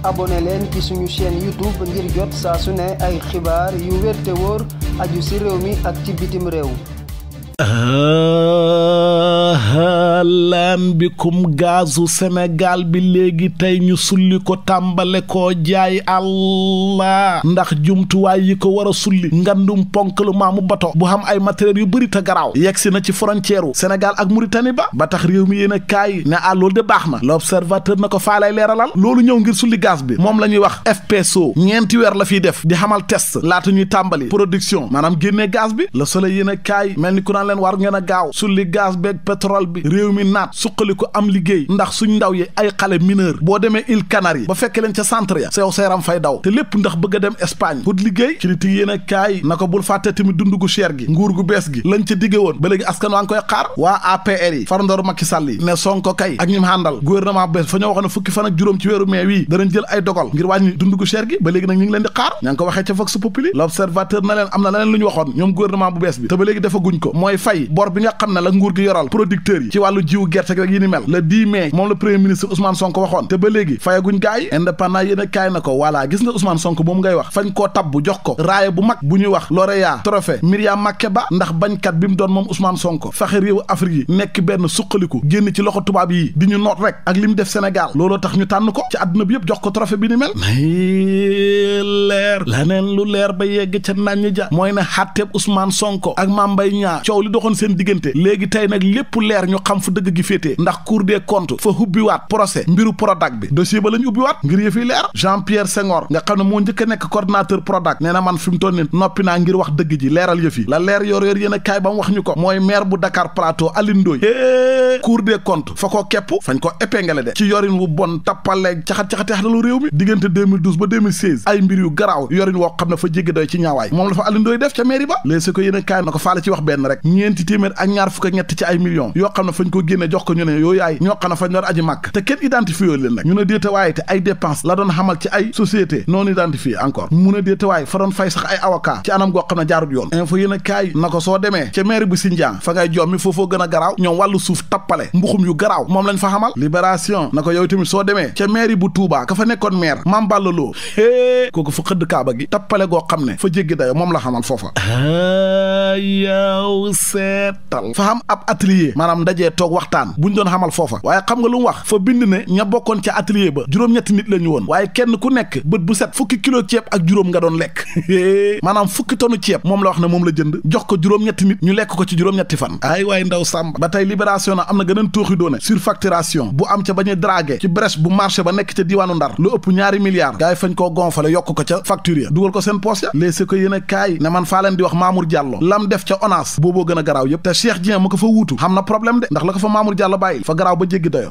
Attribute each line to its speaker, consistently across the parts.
Speaker 1: abonné leen ci suñu chaîne YouTube ngir jot saa su ne ay xibaar yu wér te wóor aju ci réew mi ak ci bitim réew.
Speaker 2: lan bikum gazu Sénégal bi léegi tey ñu sulli ko tàmbale koo jaay Allah ndax jumtuwaay yi ko war a sulli ngandum ponkalu maamu bato bu xam ay matériel yu bëri te garaaw yegsi na ci frontière u Sénégal ak Mauritanie ba tax réew mi yéen a kaay ne loolu de baax na l'observateur na ko faa lay leeralal loolu ñëw ngir sulli gaz bi moom la ñuy wax FPSO ñeenti weer la fiy def di xamal test laata ñuy tàmbali production maanaam génnee gaz bi Le Soleil yéen a kaay mel ni ku naan leen war ngeen a gaaw sulli gaz beeg pétrole bi réew mi naat suqali ko am liggéey ndax suñ ndaw yi ay xale mineur boo demee îles Canaries ba fekk leen ca centre ya sew seeram fay daw te lépp ndax bëgg a dem Espagne pour liggéey critique yéen a kaay na ko bul fàtte tamit dund gu cher gi nguur gu bees gi lañ ca digge woon ba léegi askan waa ngi koy xaar waa APR yi farandoor Macky Sall yi ne Sonko kay ak ñim àndal gouvernement bees fa ñoo wax ne fukki fan ak juróom ci weeru mai wii danañ jël ay dogal ngir wàññi dund gu cher gi ba léegi nag ñu ngi leen di xaar ña ngi ko waxee ca Vox Populi l'observateur na leen am na leneen lu ñu waxoon ñoom gouvernement bu bees bi te ba léegi dafa guñ ko mooy fay bor bi nga xam ne la nguur gi yoral producteurs yi ci wàllu jiwu gerte gi rek yi ni mel le 10 mai moom la premier ministre Ousmane Sonko waxoon te ba léegi fayaguñ gaa yi indépendant yéen a kaay na ko voilà gis nga Ousmane Sonko moom ngay wax fañ koo tabbu jox ko raaye bu mag bu ñuy wax lauréat trophée Myriam Makeba ndax bañkat bi mu doon moom Ousmane Sonko fexe réewu Afrique yi nekk benn suqaliku génn ci loxo tubaab yi di ñu noot rek ak li mu def Sénégal looloo tax ñu tànn ko ci àdduna bi yëpp jox ko trophée bi ni mel leer laneen lu leer ba yegg ca nañ ja mooy ne xàtteeb Ousmane Sonko ak Mame Mbaye Niang coow li doxoon seen diggante léegi tey nag lépp leer ñu xam fu dëgg gi féetee ndax Cour des comptes fa hubbiwaat procès mbiru Prodac bi dossier ba la ñu ubbiwaat ngir yëfi leer Jean-Pierre Senghor nga xam ne moo njëkk a nekk coordinateur Prodac nee na man fi mu toll ni noppi naa ngir wax dëgg ji leeral yëfi la leer yor yéen a kaay ba mu wax ñu ko mooy maire bu Dakar Plateau Alioune Ndoye Cour des comptes fa ko kepp fañ ko épinglé de ci yorin wu bon tappaleeg caxat-caxateex dalu réew mi diggante 2012 ba 2016 ay mbir yu garaaw yorin woo xam ne fa jéggi doy ci ñaawaay moom la fa Alioune Ndoye def ca mairie ba léegi ko yéen a kaay na ko faale ci wax benn rek ñeenti téeméer ak ñaar fukk ak ñett ci ay millions yoo xam ne fañ ko génne jox ko ñu ne yooyu yaay ñoo xam ne fañ doon aji màkk te kenn identifié leen nag ñu ne déetawaay te ay dépense la doon xamal ci ay société non identifié encore mu ne déetawaay fa doon fay sax ay avocat ci anam goo xam ne jaarut yoon info yéen a kaay na ko soo demee ca mairie bu Sindian fa ngay joom mi foofoo gën a garaaw ñoom wàllu suuf tappale mbuxum yu garaaw moom lañ fa xamal libération na ko yow tamit soo demee ca mairie bu Touba ka fa nekkoon maire Mame Balla Lo kooku fa xëdd kaaba gi tappale goo xam ne fa jéggi dayo moom la xamal foofa yow seetal fa xam ab atelier maanaam ndajee toog waxtaan buñ doon xamal foofa waaye xam nga lu mu wax fa bind ne ña bokkoon ca atelier ba juróom-ñetti nit la ñu woon waaye kenn ku nekk bët bu set fukki kilo ceeb ak juróom nga doon lekk maanaam fukki tonu ceeb moom la wax ne moom la jënd jox ko juróom-ñetti nit ñu lekk ko ci juróom-ñetti fan ay waaye ndaw sàmba ba tey libération na am na gëneen tooxi doone surfacturation bu am ca bañuy dragué ci brèche bu marché ba nekk ca diiwaanu Ndar lu ëpp 2 milliards gars yi fañ koo gonfale yokk ko ca facture ya dugal ko seen poos ya léegi ko yéen a kaay ne man faa leen di wax Mamour Diallo lam def ca ONAS booboo gën a garaaw yëpp te Cheikh Dieng ma ko fa wuutu xam na problème de ndax la ko fa Mamour Diallo bàyyil fa garaaw ba jéggi dayo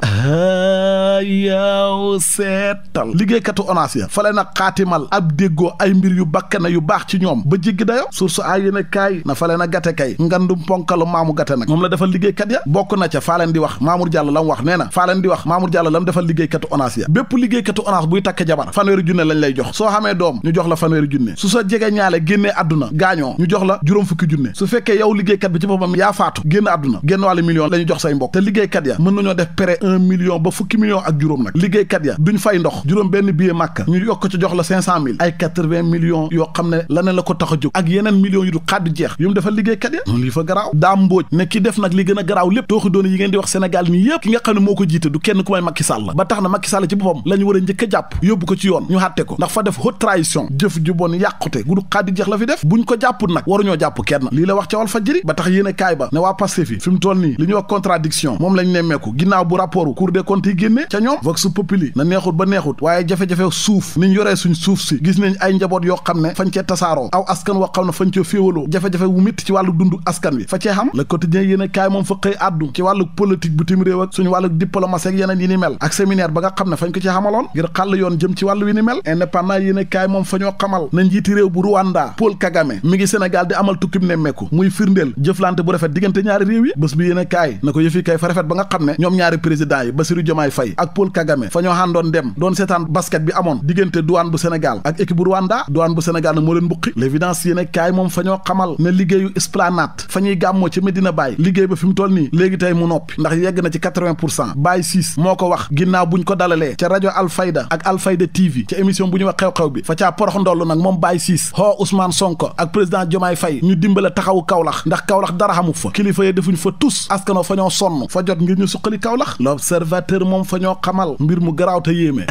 Speaker 2: yow seetal liggéeykatu ONAS ya fa leen a xaatimal ab déggoo ay mbir yu bakkana yu baax ci ñoom ba jéggi dayo source ay yéen a kaay na fa leen a gate kay ngandum ponkalu maamu gate nag moom la defal liggéeykat ya bokk na ca faa leen di wax Mamour Diallo la mu wax nee na faa leen di wax Mamour Diallo la mu defal liggéeykatu ONAS ya bépp liggéeykatu ONAS buy takk jabar 1,000 junne lañ lay jox soo xamee doom ñu jox la 1,000 junne su sa jege ñaale génnee àdduna gaañoo ñu jox la juróom fukki junne su fekkee yow liggéeykat bi ci boppam yaa faatu génn àdduna génn wàllu million la ñu jox say mbokk te liggéeykat ya mën nañoo def prêt 1 million ba fukki million ak juróom nag liggéeykat ya duñ fay ndox juróom benn billet màkk ñu yokk ci jox la 500 000 ay 80 millions yoo xam ne laneen la ko tax a jóg ak yeneen millions yu du xaddu jeex yu mu defal liggéeykat ya noonu lii fa garaaw daam mbóoj ne ki def nag li gën a garaaw lépp tooxi doon yi ngeen di wax Sénégal nii yëpp ki nga xam ne moo ko jiite du kenn ku may Macky Sall ba tax na Macky Sall ci boppam la ñu war a njëkk a jàpp yóbbu ko ci yoon ñu xàtte ko ndax fa def haute trahison jëf ju bon yàqute gu du xaddu jeex la fi def buñ ko jàpput nag waruñoo jàpp kenn lii la wax ca Walfadjri ba tax yéene kaay ba ne waa Pastef yi fi mu toll nii li ñuy wax contradiction moom lañ nemmeeku ginnaaw bu rapport Cour des comptes yi génnee ca ñoom Vox Populi na neexut ba neexut waaye jafe-jafe suuf niñ yoree suñ suuf si gis nañ ay njaboot yoo xam ne fañ cee tasaaroo aw askan woo xam ne fañ cee féewaloo jafe-jafe wu métti ci wàllu dundu askan wi fa cee xam Le Quotidien yéene kaay moom fa xëy àddu ci wàllu politique bitim réew ak suñu wàllu diplomatie ak yeneen yi ni mel ak séminaire ba nga xam ne fañ ko ci xamaloon ngir xàll yoon jëm ci wàllu wi ni mel indépendant yéene kaay moom fa ñoo xamal na njiiti réew bu Rwanda Paul Kagame mi ngi Sénégal di amal tukkib nemmeeku muy firndeel jëflante bu rafet diggante ñaari réew yi bés bi yéen a kaay na ko yëfi kay fa rafet ba nga xam ne ñoom ñaari président yi Bassirou Diomaye Faye ak Paul Kagame fa ñoo àndoon dem doon seetaan basket bi amoon diggante douane bu Sénégal ak équipe bu Rwanda douane bu Sénégal nag moo leen mbuqi l'évidence yéen a kaay moom fa ñoo xamal ne liggéeyu Esplanade fa ñuy gàmmoo ci Medina Baye liggéey ba fi mu toll nii léegi tey mu noppi ndax yegg na ci 80% Baye Ciss moo ko wax ginnaaw buñ ko dalalee ca rajo Alfayda ak Alfayda TV ca émission bu ñu wax xew-xew bi fa caa porox ndoll nag moom Baye Ciss xoo Ousmane Sonko ak président Diomaye Faye ñu dimbale taxawu Kaolack ndax Kaolack dara xamu fa kilifa yi defuñ fa tus askano fa ñoo sonn fa jot ngir ñu suqali Kaolack l'observateur moom fa ñoo xamal mbir mu garaaw te yéeme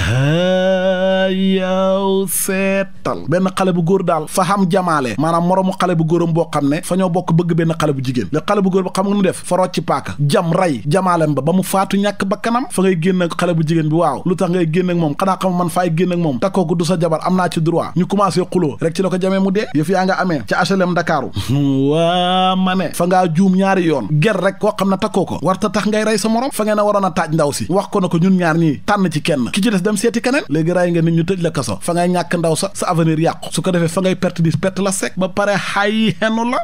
Speaker 2: yow seetal benn xale bu góor daal fa xam jamaale maanaam moroomu xale bu góoram boo xam ne fa ñoo bokk bëgg benn xale bu jigéen le xale bu góor ba xam nga nu def fa rocci paaka jam ray jamaalem ba mu faatu ñàkk ba kanam fa ngay génn ak xale bu jigéen bi waaw lu tax ngay génn ak moom xanaa xam man faay génn ak moom takkooku du sa jabar am naa ci droit ñu commencé xuloo rek ci la ko jamee mu dee yëf yaa nga amee ca HLM Ndakaaru waa ma ne fa ngaa juum ñaari yoon ger rek koo xam ne takkoo ko warta tax ngay rey sa morom fa ngeen a waroon a taaj ndaw si wax ko na ko ñun ñaar ñii tànn ci kenn ki ci des dem seeti keneen léegi ray nga nit ñu tëj la kaso fa ngay ñàkk ndaw sa avenir yàqu su ko defee fa ngay perte la sec ba pare xay xenu la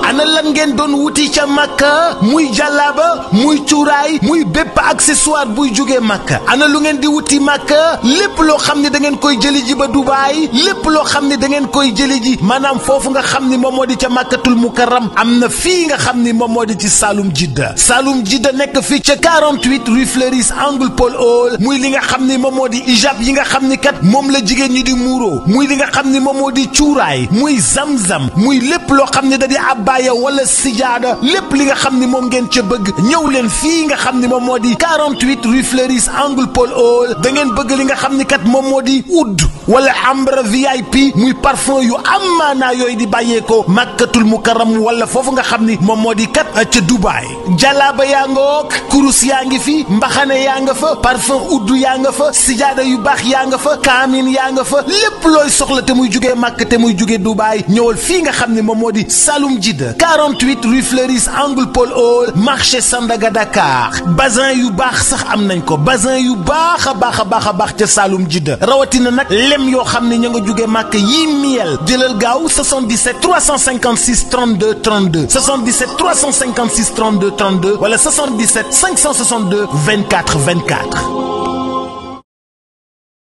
Speaker 3: ana lan ngeen doon wuti ca Makka muy jàllaaba muy cuuraay muy bépp accessoire buy jógee Makka ana lu ngeen di wuti Makka lépp loo xam ne da ngeen koy jëli ji ba Dubaay lépp loo xam ne da ngeen koy jëli ji maanaam foofu nga xam ni moom moo di ca Makkatul Mukarram am na fii nga xam ni moom moo di ci Saloum Jidda nekk fii ca 48 rue Fleuris angle Paul Hall muy li nga xam ni moom moo di ijab yi nga xam ni kat moom la jigéen ñi di muuro muy li nga xam ni moom moo di cuuraay muy zamzam muy lépp loo xam ne da di abbaaya wala sijaada lépp li nga xam ni moom ngeen ca bëgg ñëw leen fii nga xam ni moom moo di 48 rue Fleuris angle Paul Hall da ngeen bëgg li nga xam ni kat moom moo di oud wala ambre VIP muy parfum yu amaanaa yooyu di bàyyeekoo Makkatul Mukarram wala foofu nga xam ni moom moo di kat ca Dubaay jalaaba yaa nga wook kurus yaa ngi fi mbaxane yaa nga fa parfum oud yaa nga fa sijaada yu baax yaa nga fa kaamin yaa nga fa lépp looy soxla te muy jugee Makka te muy jugee Dubaay ñëwal fii nga xam ni moom moo di Saloum Jidda 48 rue Fleuris angle Paul Hall marché Sandaga Dakar bazin yu baax sax am nañ ko bazin yu baax a baax ca Saloum Jidda rawatina nag lem yoo xam ne ña nga jóge màkk yii miel jëlal gaaw 77 356 32 32 77 356 32 32 wala 77 562 24 24